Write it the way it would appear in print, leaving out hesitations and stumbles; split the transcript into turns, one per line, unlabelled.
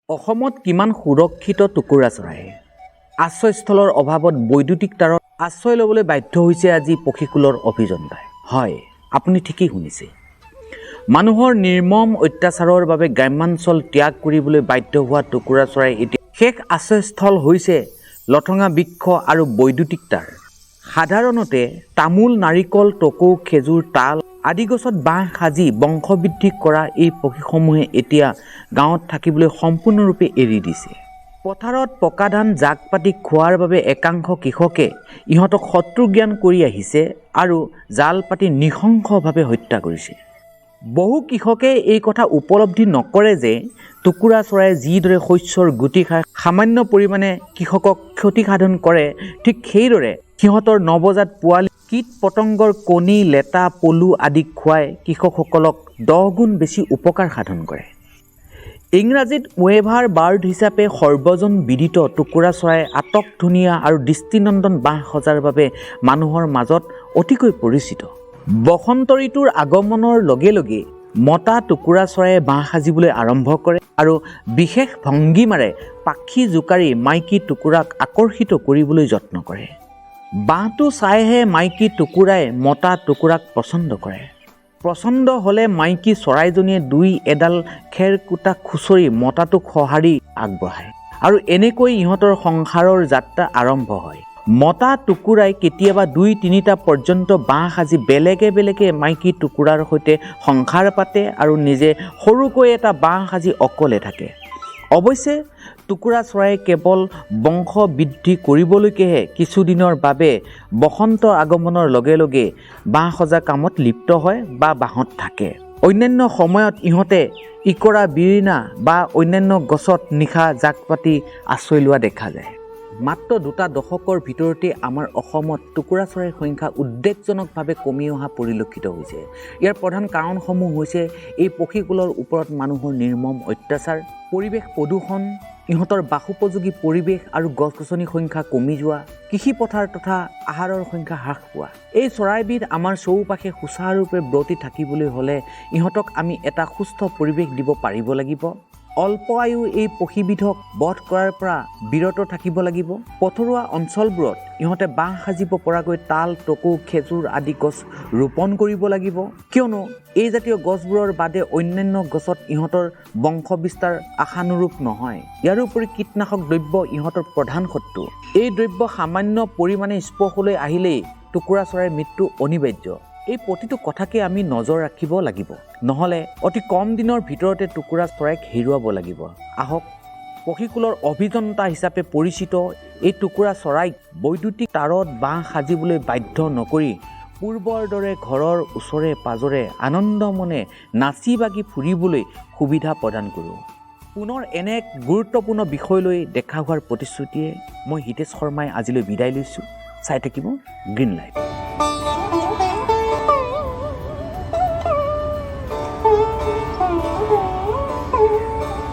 অসমত কিমান সুৰক্ষিত টুকুৰা চৰাই? আশ্ৰয়স্থলৰ অভাৱত বৈদ্যুতিক তাঁৰত আশ্ৰয় ল'বলৈ বাধ্য হৈছে আজি পক্ষীকুলৰ অভিযন্তাই। হয়, আপুনি ঠিকেই শুনিছে। মানুহৰ নিৰ্মম অত্যাচাৰৰ বাবে গ্ৰাম্যাঞ্চল ত্যাগ কৰিবলৈ বাধ্য হোৱা টুকুৰা চৰাই এতিয়া শেষ আশ্ৰয়স্থল হৈছে লঠঙা বৃক্ষ আৰু বৈদ্যুতিক তাঁৰ। সাধাৰণতে তামোল, নাৰিকল, টকৌ, খেজুৰ, তাল আদি গছত বাঁহ সাজি বংশবৃদ্ধি কৰা এই পক্ষীসমূহে এতিয়া গাঁৱত থাকিবলৈ সম্পূৰ্ণৰূপে এৰি দিছে। পথাৰত পকা ধান জাক পাতি খোৱাৰ বাবে একাংশ কৃষকে ইহঁতক শত্ৰুজ্ঞান কৰি আহিছে আৰু জাল পাতি নৃশংসভাৱে হত্যা কৰিছে। বহু কৃষকে এই কথা উপলব্ধি নকৰে যে টুকুৰা চৰাইয়ে যিদৰে শস্যৰ গুটি খাই সামান্য পৰিমাণে কৃষকক ক্ষতি সাধন কৰে, ঠিক সেইদৰে সিহঁতৰ নৱজাত পোৱালি কীট পতংগৰ কণী, লেটা, পলু আদি খুৱাই কৃষকসকলক 10 গুণ বেছি উপকাৰ সাধন কৰে। ইংৰাজীত ৱেভাৰ বাৰ্ড হিচাপে সৰ্বজন বিদিত টুকুৰা চৰাই আটক ধুনীয়া আৰু দৃষ্টিনন্দন বাঁহ সজাৰ বাবে মানুহৰ মাজত অতিকৈ পৰিচিত। বসন্ত ঋতুৰ আগমনৰ লগে লগে মতা টুকুৰা চৰাইয়ে বাঁহ সাজিবলৈ আৰম্ভ কৰে আৰু বিশেষ ভংগীমাৰে পাখি জোকাৰি মাইকী টুকুৰাক আকৰ্ষিত কৰিবলৈ যত্ন কৰে। বাঁহটো চাইহে মাইকী টুকুৰাই মতা টুকুৰাক পচন্দ কৰে। পচন্দ হ'লে মাইকী চৰাইজনীয়ে দুই এডাল খেৰ কুটা খুচৰি মতাটোক সঁহাৰি আগবঢ়ায় আৰু এনেকৈ ইহঁতৰ সংসাৰৰ যাত্ৰা আৰম্ভ হয়। মতা টুকুৰাই কেতিয়াবা দুই তিনিটা পৰ্যন্ত বাঁহ সাজি বেলেগে বেলেগে মাইকী টুকুৰাৰ সৈতে সংসাৰ পাতে আৰু নিজে সৰুকৈ এটা বাঁহ সাজি অকলে থাকে। অৱশ্যে টুকুৰা চৰাইয়ে কেৱল বংশ বৃদ্ধি কৰিবলৈকেহে কিছুদিনৰ বাবে বসন্ত আগমনৰ লগে লগে বাঁহ সজা কামত লিপ্ত হয় বা বাঁহত থাকে। অন্যান্য সময়ত ইহঁতে ইকৰা, বিৰিণা বা অন্যান্য গছত নিশা জাক পাতি আশ্ৰয় লোৱা দেখা যায়। মাত্ৰ দুটা দশকৰ ভিতৰতে আমাৰ অসমত টুকুৰা চৰাইৰ সংখ্যা উদ্বেগজনকভাৱে কমি অহা পৰিলক্ষিত হৈছে। ইয়াৰ প্ৰধান কাৰণসমূহ হৈছে এই পক্ষীকুলৰ ওপৰত মানুহৰ নিৰ্মম অত্যাচাৰ, পৰিৱেশ প্ৰদূষণ, ইহঁতৰ বাসোপযোগী পৰিৱেশ আৰু গছ গছনিৰ সংখ্যা কমি যোৱা, কৃষি পথাৰ তথা আহাৰৰ সংখ্যা হ্ৰাস পোৱা। এই চৰাইবিধ আমাৰ চৌপাশে সুচাৰুৰূপে ব্ৰতী থাকিবলৈ হ'লে ইহঁতক আমি এটা সুস্থ পৰিৱেশ দিব পাৰিব লাগিব। অল্প আয়ু এই পক্ষীবিধক বধ কৰাৰ পৰা বিৰত থাকিব লাগিব। পথৰুৱা অঞ্চলবোৰত ইহঁতে বাঁহ সাজিব পৰাকৈ তাল, টকৌ, খেজুৰ আদি গছ ৰোপণ কৰিব লাগিব, কিয়নো এই জাতীয় গছবোৰৰ বাদে অন্যান্য গছত ইহঁতৰ বংশ বিস্তাৰ আশানুৰূপ নহয়। ইয়াৰোপৰি কীটনাশক দ্ৰব্য ইহঁতৰ প্ৰধান শত্ৰু। এই দ্ৰব্য সামান্য পৰিমাণে স্পৰ্শলৈ আহিলেই টুকুৰা চৰাইৰ মৃত্যু অনিবাৰ্য। এই প্ৰতিটো কথাকে আমি নজৰ ৰাখিব লাগিব, নহ'লে অতি কম দিনৰ ভিতৰতে টুকুৰা চৰাইক হেৰুৱাব লাগিব। আহক, পক্ষীকুলৰ অভিযন্তা হিচাপে পৰিচিত এই টুকুৰা চৰাইক বৈদ্যুতিক তাঁৰত বাঁহ সাজিবলৈ বাধ্য নকৰি পূৰ্বৰ দৰে ঘৰৰ ওচৰে পাজৰে আনন্দ মনে নাচি বাগি ফুৰিবলৈ সুবিধা প্ৰদান কৰোঁ। পুনৰ এনে এক গুৰুত্বপূৰ্ণ বিষয় লৈ দেখা হোৱাৰ প্ৰতিশ্ৰুতিৰে মই হিতেশ শৰ্মাই আজিলৈ বিদায় লৈছোঁ। চাই থাকিব গ্ৰীণ লাইফ।